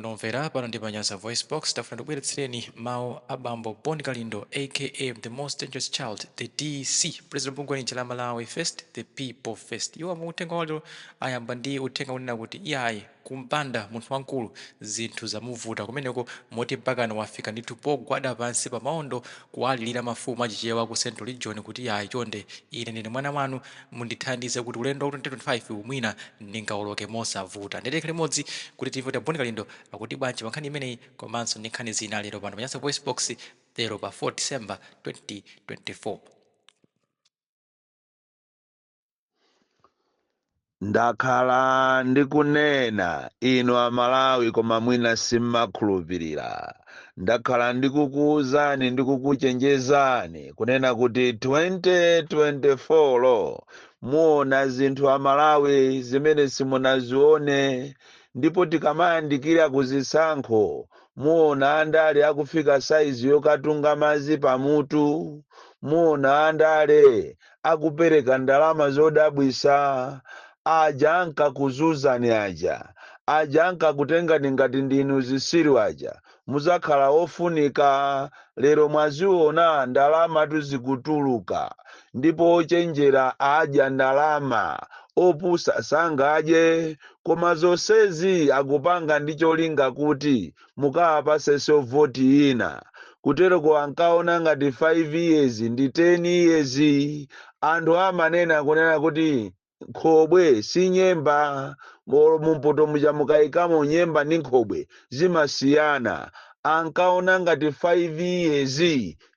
Omvera, pano ndi pa Nyasa VoiceBox. Tafuna tikubweretsereni mawu a bambo Bon Kalindo, aka the most dangerous child, the DC, president bungwe la Malawi First, the people first. Iwo mu uthenga walero ayamba ndi uthenga unena kuti iyayi, kumpanda munthu wamkulu zinthu zamuvuta kumeneko, moti mpakana wafika ndithu pogwada pansi pa maondo kuwalirira mafumu achichewa ku Central Region kuti iyayi, chonde, ine ndine mwana wanu, mundithandize kuti ulendo wa 2025 mwina ndingawoloke mosavuta. Ndeteka limodzi kuti timve kuti Bon Kalindo akuti bwanji pa nkhani imeneyi komanso ndi nkhani zina lero pano pa Nyasa VoiceBox, lero pa 4 December 2024. Ndakhala ndikunena inu Amalawi, koma mwina simmakhulupirira. Ndakhala ndikukuwuzani, ndikukuchenjezani kunena kuti 2024 muona zinthu Amalawi zimene simunazione, ndipo tikamayandikira kuzisankho muona andale akufika saizi yokatunga madzi pamutu, muona andale akupereka ndalama zodabwisa. Aja ankakuzuzani aja, aja ankakutengani ngati ndinu zisilu aja, muzakhala ofunika. Lero mwaziona ndalama zikutuluka, ndipo ochenjera adya ndalama, opusa sangadye. Koma zonsezi akupanga ndi cholinga kuti mukawapasenso voti ina. Kutereko ankaona ngati 5 years ndi 10 years. Anthu amanena kunena kuti nkhobwe si nyemba. Mumpoto muja mukayikamo nyemba ndi nkhobwe zimasiyana. Ankaona ngati 5 years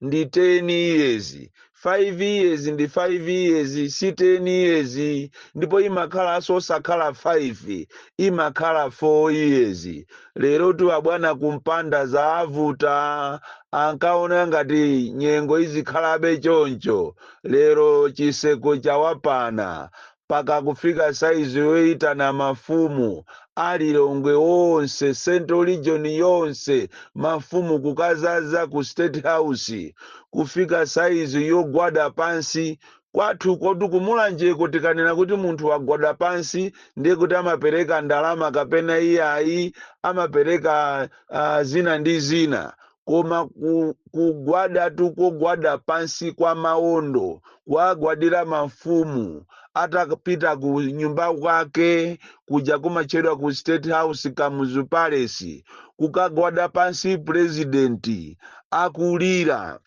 ndi 10 years. 5 years ndi 5 years, si 10 years, ndipo imakhalanso osakhala 5, imakhala 4 years. Lero tu abwana kumpanda zaavuta. Ankaona ngati nyengo izikhalabe choncho. Lero chiseko chawapana paka kufika saizi yoyitana mafumu alilongwe onse, Central Region yonse, mafumu kukazaza ku State House, kufika saizi yogwada pansi. Kwathu kotu kumulanjeko, tikanena kuti munthu wagwada pansi, ndiye kuti amapereka ndalama kapena iyayi amapereka zina ndi zina. Koma kugwada tu, kugwada pansi kwa maondo, kuagwadira mafumu atapita ku nyumba kwake kuja kumatchedwa ku State House, Kamuzu Palace, kukagwada pansi, president akulira,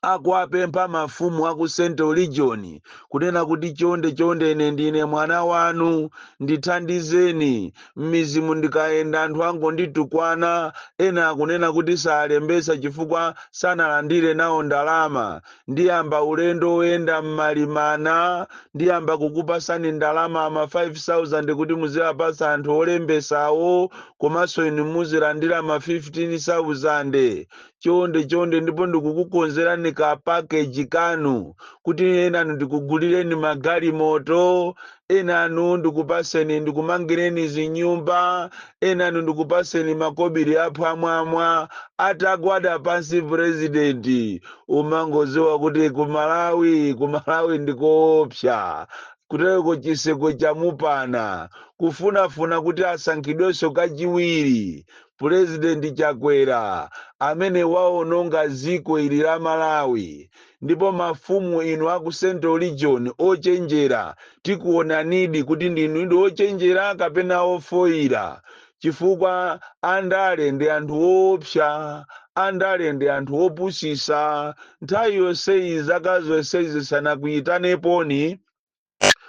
akuapempha mafumu aku Central Region kunena kuti chonde chonde, ine ndine mwana wanu, ndithandizeni. M'mizimu ndikayenda anthu angonditukwana, ena akunena kuti salembesa chifukwa sanalandire nawo ndalama. Ndiyamba ulendo woyenda m'malimana, ndiyamba kukupasani ndalama ama 5000 kuti muziwapasa anthu olembesawo, komanso inu muzilandira ma 15,000. Chonde chonde, ndipo ndikukukonzerani ka package kanu kuti enanu ndikugulireni magalimoto, enanu ndikupaseni, ndikumangireni zinyumba, enanu ndikupaseni makobiri aphwamwamwa. Atagwada pansi purezidenti, umangoziwa kuti kumalawi, kumalawi ndikoopsa. Kutereko chiseko chamupana kufunafuna kuti asankhidwenso kachiwiri. Purezidenti Chakwera amene waononga ziko ili la Malawi. Ndipo mafumu inu aku Central Region ochenjera, tikuonanidi kuti ndinu ndi ochenjera kapena ofoira, chifukwa andale ndi anthu woopsa, andale ndi anthu opusisa. Nthawi yonseyi, zaka zonsezi, sanakuyitaneponi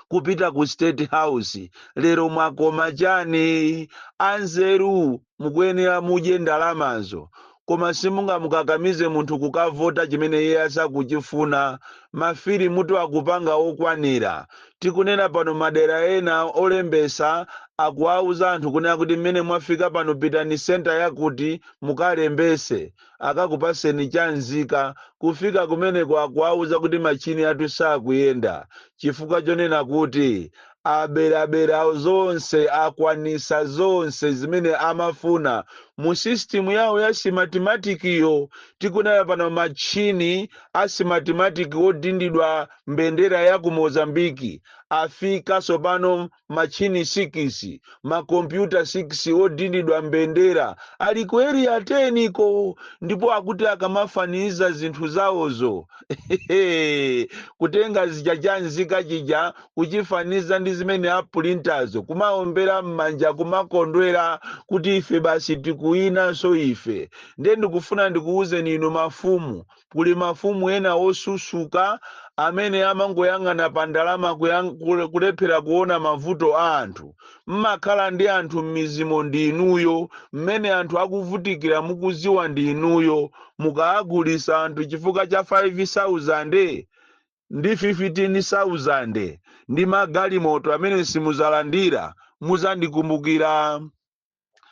kupita ku State House. Lero mwakoma chani? Anzeru mukuyenera mudye ndalamazo, koma simungamukakamize munthu kukavota chimene iye asakuchifuna. Mafilimutu akupanga okwanira. Tikunena pano, madera ena olembesa akuwauza anthu kunena kuti mmene mwafika pano, pitani center yakuti mukalembese, akakupaseni chanzika. Kufika kumeneko akuwauza kuti machini athu sakuyenda, chifukwa chonena kuti aberabera zonse, akwanisa zonse zimene amafuna mu system yawo ya Smartmatic-yo. Tikunena pano, machini a Smartmatic odindidwa mbendera ya ku Mozambiki. Afika sopano machini 6, makompyuta 6 odindidwa mbendera ali ku Area 10 ko, ndipo akuti akamafaniza zinthu zawozo, kutenga zija cha nzika chija kuchifaniza ndi zimene apulintazo, kumaombera m'manja, kumakondwera kuti ife basi tikuwinanso ife. Ndiye ndikufuna ndikuwuzeni inu mafumu, kuli mafumu ena osusuka amene amangoyang'ana pa ndalama, kulephera kuona mavuto a anthu. Mmakhala ndi anthu m'mizimo ndi inuyo, mmene anthu akuvutikira mukuziwa ndi inuyo. Mukaagulisa anthu chifukwa cha 5000 ndi 15,000 ndi magalimoto amene simuzalandira, muzandikumbukira.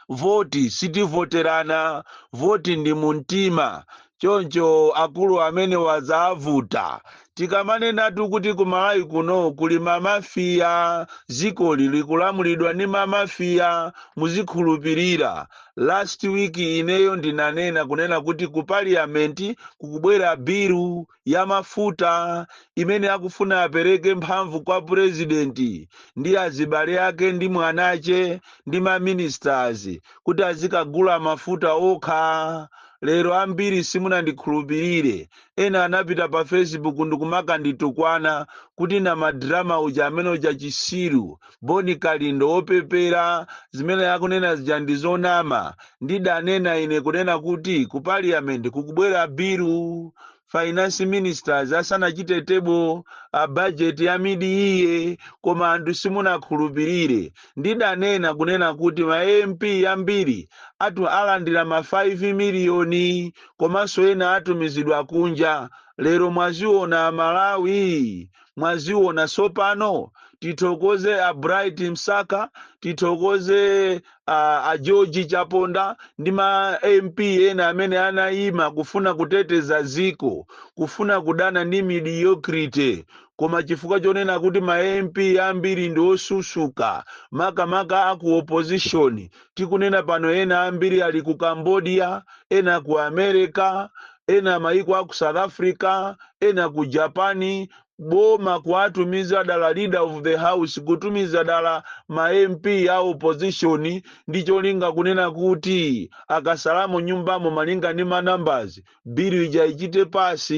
Voti sitivoterana, voti ndi mumtima. Choncho akulu amene wadzavuta, tikamanenatu kuti kumalawi kuno kuli mamafiya, zikoli likulamulidwa ndi mamafiya, muzikhulupirira. Last week ineyo ndinanena kunena kuti ku parliament kukubwera bill ya mafuta imene akufuna apereke mphamvu kwa purezidenti ndi azibale ake ndi mwanache ndi maministers kuti azikagula mafuta okha. Lero ambiri simunandikhulupirire. Ena anapita pa Facebook ndikumakanditukwana kuti na madrama uja amene uja, chisiru Boni Kalindo wopepera, zimene akunena zija ndi zonama. Ndidanena ine kunena kuti ku parliament kukubwera bill, finance ministers asanachite table a budget ya mid-year, koma anthu simunakhulupirire. Ndidanena kunena kuti ma MP ambiri atu alandira ma 5 miliyoni, komanso ena atumizidwa kunja. Lero mwaziona, Malawi, mwaziona. Sopano tithokoze a Bright Msaka, tithokoze a George Chaponda ndi ma MP ena amene anayima kufuna kuteteza ziko, kufuna kudana ndi mediocrity. Koma chifukwa chonena kuti ma MP ambiri ndi osusuka, makamaka aku opposition, tikunena pano ena ambiri ali ku Cambodia, ena ku America, ena maiko aku South Africa, ena ku Japan. Boma kuatumiza dala, leader of the house kutumiza dala ma MP a opposition ndi cholinga kunena kuti akasalamo nyumbamo malinga ndi ma numbers, bill ija ichite pass.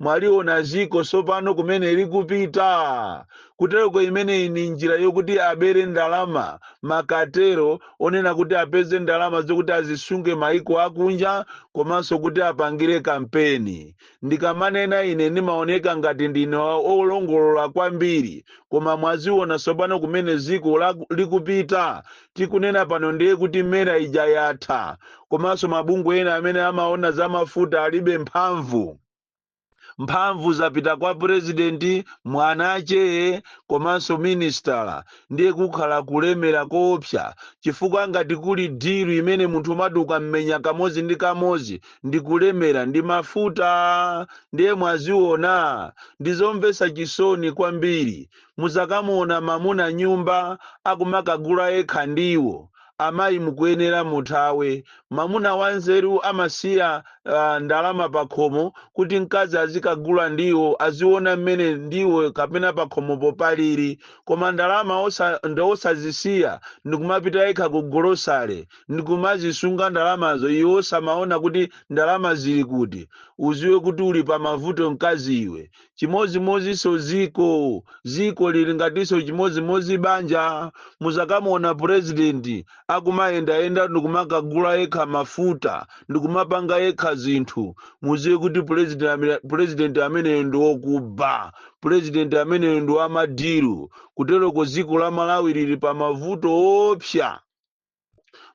Mwaliona ziko sopano kumene likupita kutereko. Imeneyi ni njira yokuti abere ndalama, makatero onena kuti apeze ndalama zokuti azisunge maiko akunja komanso kuti apangire kampeni. Ndikamanena ine ndimaoneka ngati ndine olongolola kwambiri, koma mwaziona sopano kumene ziko likupita. Tikunena pano ndiye kuti MERA ija yatha, komanso mabungwe ena amene amaona za mafuta alibe mphamvu. Mphamvu zapita kwa purezidenti, mwanache komanso ministala. Ndiye kukhala kulemera koopsa, chifukwa ngati kuli deal imene munthu umati ukammenya kamodzi ndi kamodzi ndi kulemera, ndi mafuta. Ndiye mwaziona, ndizomvetsa chisoni kwambiri. Muzakamuona mamuna nyumba akumakagula yekha ndiwo. Amayi, mukuyenera muthawe. Mamuna wanzeru amasiya ndalama pakhomo kuti mkazi azikagula ndiwo, aziona mmene ndiwo kapena pakhomopo palili. Koma ndalama osazisiya ndikumapita yekha ku golosale ndikumazisunga ndalamazo, iwe osamaona kuti ndalama zili kuti, uziwe kuti uli pa mavuto mkazi iwe. Chimozimozinso ziko, ziko lili ngatinso chimozimozi banja. Muzakamuona purezidenti akumayendayenda ndikumakagula yekha mafuta, ndikumapanga yekha zinthu, muziwe kuti president ameneyo ndi wokuba, president ameneyo ndi wamadeal. Kuteroko dziko la Malawi lili pa mavuto opsa.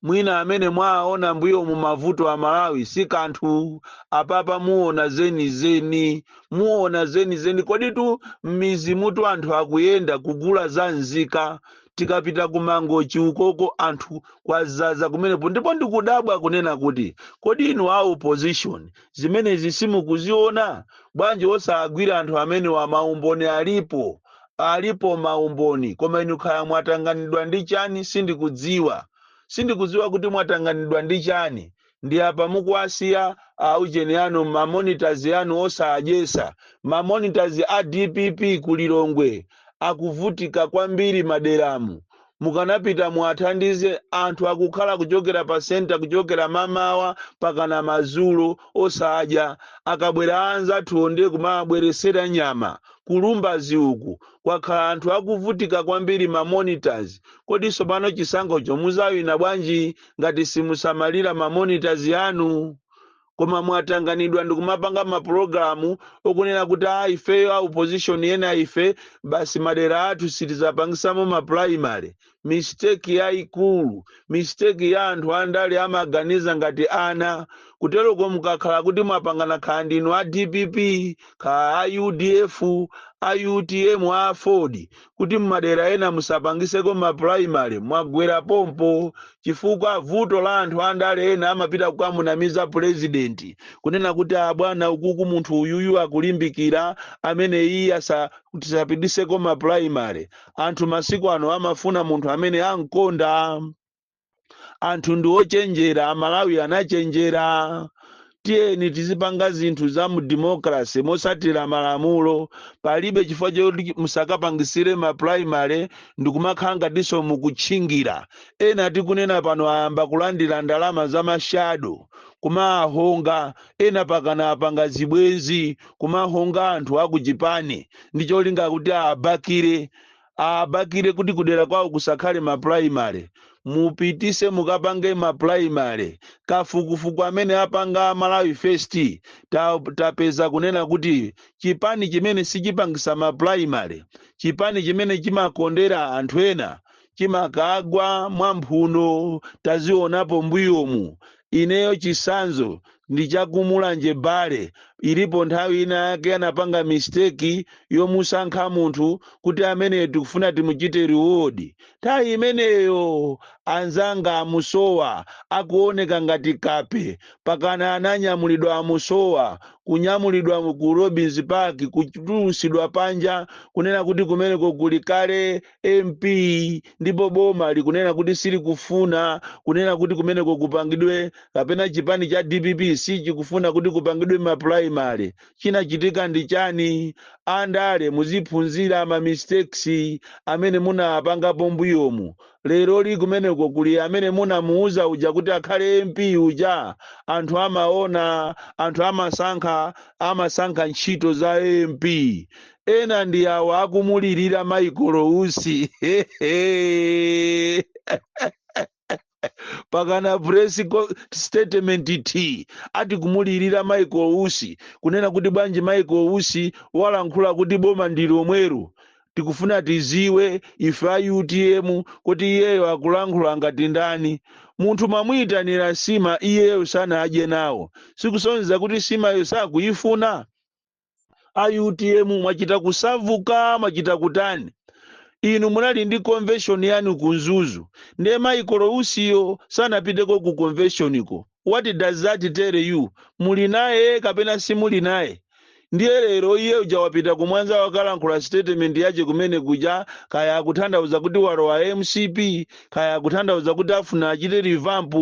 Mwina amene mwaona mbuyo mu mavuto a Malawi si kanthu. Apapa muona zenizeni, muona zenizeni. Koditu m'mizi mutu anthu akuyenda kugula za nzika. Tikapita ku Mangochi ukoko anthu kwazaza kumenepo, ndipo ndikudabwa kunena kuti kodi inu a opposition zimenezi simukuziona bwanji? Osagwira anthu amene wa maumboni alipo, alipo maumboni, koma inu khaya mwatanganidwa ndi chani, sindikudziwa. Sindikudziwa kuti mwatanganidwa ndi chani. Ndi apa mukuwasiya aucheni anu, mamonitors anu osadyesa, mamonitors a DPP ku Lilongwe. Akuvutika kwambiri maderamu. Mukanapita muwathandize anthu akukhala kuchokera pa center, kuchokera mamawa pakana madzulo osadya. Akabwera anzathuwo ndiye kumabweresera nyama. Kulumbazi uku kwakhala anthu akuvutika kwambiri, ma monitors. Kodi tsopano chisankhocho muzawina bwanji ngati simusamalira ma monitors anu? Koma mwatanganidwa ndikumapanga mapulogalamu okunena kuti a ifeyo a opposition ena ife basi madera athu sitizapangisamo ma primary. Mistake yayikulu, mistake ya anthu andale amaganiza ngati ana. Kuteroko mukakhala kuti mwapangana, khala ndinu a DPP, khala a UDF, a UTM, a Ford, kuti mmadera ena musapangiseko ma primary, mwagwera pompo, chifukwa vuto la anthu andale ena amapita kukamunamiza purezidenti kunena kuti, "Abwana, ukuku munthu uyuyu akulimbikira amene iye asa tisapitiseko ma primary." Anthu masiku ano amafuna munthu amene ankonda. Anthu ndi ochenjera, Amalawi anachenjera. Tiyeni tizipanga zinthu za mu democracy mosatira malamulo. Palibe chifukwa choti musakapangisire ma primary ndikumakhala ngatinso mukutchingira. Ena tikunena pano ayamba kulandira ndalama za ma shadow, kumahonga ena, pakana apanga zibwenzi, kumahonga anthu akuchipani ndi cholinga kuti abakire kuti kudera kwawo kusakhale ma primary. Mupitise, mukapange ma primary. Kafukufuku amene apanga Malawi First, tapeza kunena kuti chipani chimene sichipangisa ma primary, chipani chimene chimakondera anthu ena, chimakagwa mwamphuno. Tazionapo mbuyomu. Ineyo chisanzo ndi chakumulanje bale. Ilipo nthawi ina yake anapanga mistake yomusankha munthu kuti amene tikufuna timuchite reward. Nthawi imeneyo anzanga amusowa akuoneka ngati kape, pakana ananyamulidwa amusowa, kunyamulidwa ku Robins Park, kutulusidwa panja, kunena kuti kumeneko kuli kale MP, ndipo boma likunena kuti silikufuna kunena kuti kumeneko kupangidwe, kapena chipani cha DPP sichikufuna kuti kupangidwe ma primary. Chinachitika ndi chani? Andale muziphunzira ma mistakes amene munapangapo mbuyomu. Lero li kumeneko kuli amene munamuuza uja kuti akhale MP uja. Anthu amaona, anthu amasankha ntchito za MP. Ena ndi awa akumulirira Michael Usi, pakana press statement t ati kumulirira Michael Usi, kunena kuti bwanji Michael Usi walankhula kuti boma ndi lomwero? Tikufuna tiziwe ife a UTM kuti iyeyo akulankhula ngati ndani. Munthu mwamuyitanira sima, iyeyo sanadye nawo, sikusonyeza kuti simayo sakuyifuna? A UTM mwachita kusavuka, mwachita kutani? Inu munali ndi convention yanu ku Mzuzu, ndiye Michael Usiyo sanapiteko ku convention ko. What does that tell you? Muli naye kapena simuli naye? Ndiye lero iye uja wapita kumwanza, wakalankhula statement yache kumene kuja, kaya akutanthauza kuti walowa MCP, kaya akutanthauza kuti afuna achite revamp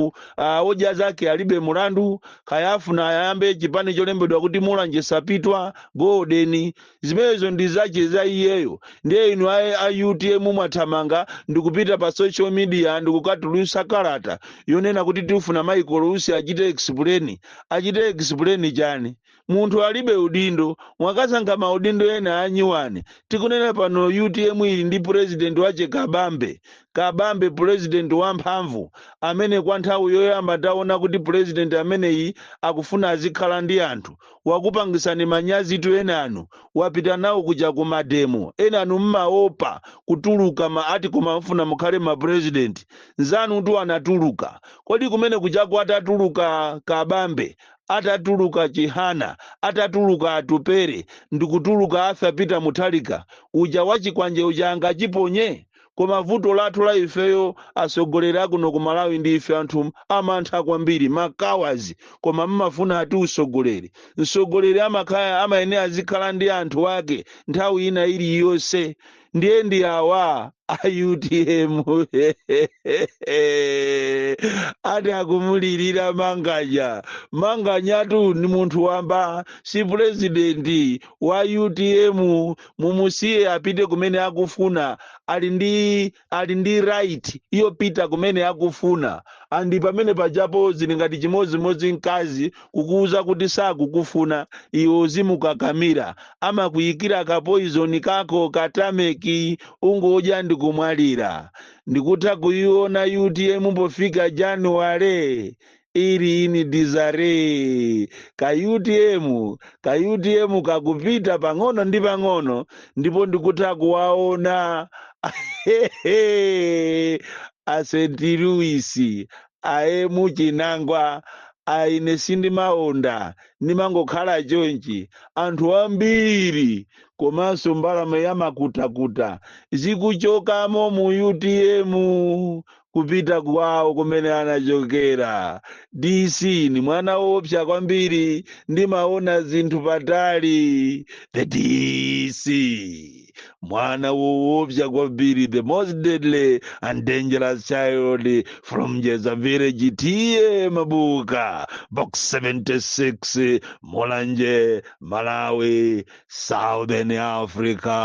odya zake alibe mulandu, kaya afuna ayambe chipani cholembedwa kuti Mulanje Sapitwa Golden, zimenezo ndi zache za iyeyo. Ndiye inu a UTM mwathamanga ndikupita pa social media ndikukatulusa kalata yonena kuti tifuna Michael Usi achite explain. Achite explain chani? Munthu alibe udindo. Mwakasankha maudindo ena anyiwani. Tikunena pano UTM ili ndi president wache Kabambe. Kabambe president wamphamvu amene kwa nthawi yoyamba taona kuti president ameneyi akufuna azikhala ndi anthu. Wakupangisani manyazi tu ena anu, wapita nawo kuja ku ma demo. Ena anu mmaopa kutuluka ma ati, koma mfuna mukhale ma president nzanu tu anatuluka. Kodi kumene kujako atatuluka Kabambe, atatuluka Chihana, atatuluka Atupere, ndikutuluka Arthur Peter Mutharika, uja wachikwanje uja angachiponye? Koma vuto lathu la ifeyo atsogoleri akuno ku Malawi ndi ife anthu amantha kwambiri, makawazi. Koma mmafuna ati usogoleri, msogoleri amakhala amayenera azikhala ndi anthu ake nthawi ina iliyonse. Ndiye ndi awa a UTM ati akumulirira Manganya. Manganyatu ni munthu wamba, si purezidenti wa UTM. Mumusiye apite kumene akufuna. Ali ndi right yopita kumene akufuna. And pamene pajapo zili ngati chimodzimodzi mkazi kukuuza kuti sakukufuna, iwe uzimukakamira, amakuyikira ka poison kako katameki, ungodya ndikumwalira. Ndikutha kuiona UTM pofika Januwale ili in disarray. Ka UTM, ka UTM kakupita pang'ono ndi pang'ono, ndipo ndikutha kuwaona a St Louis aemu Chinangwa. Aine sindimaonda, ndimangokhala chonchi. Anthu ambiri komanso mbalame yamakutakuta zikuchokamo mu UTM kupita kwawo kumene anachokera. DC ni mwana wopsa kwambiri, ndimaona zinthu patali. The DC, mwana woopsa kwambiri, the most deadly and dangerous child from Jeza Village, T/A Mabuka, Box 76, Mulanje, Malawi, Southern Africa.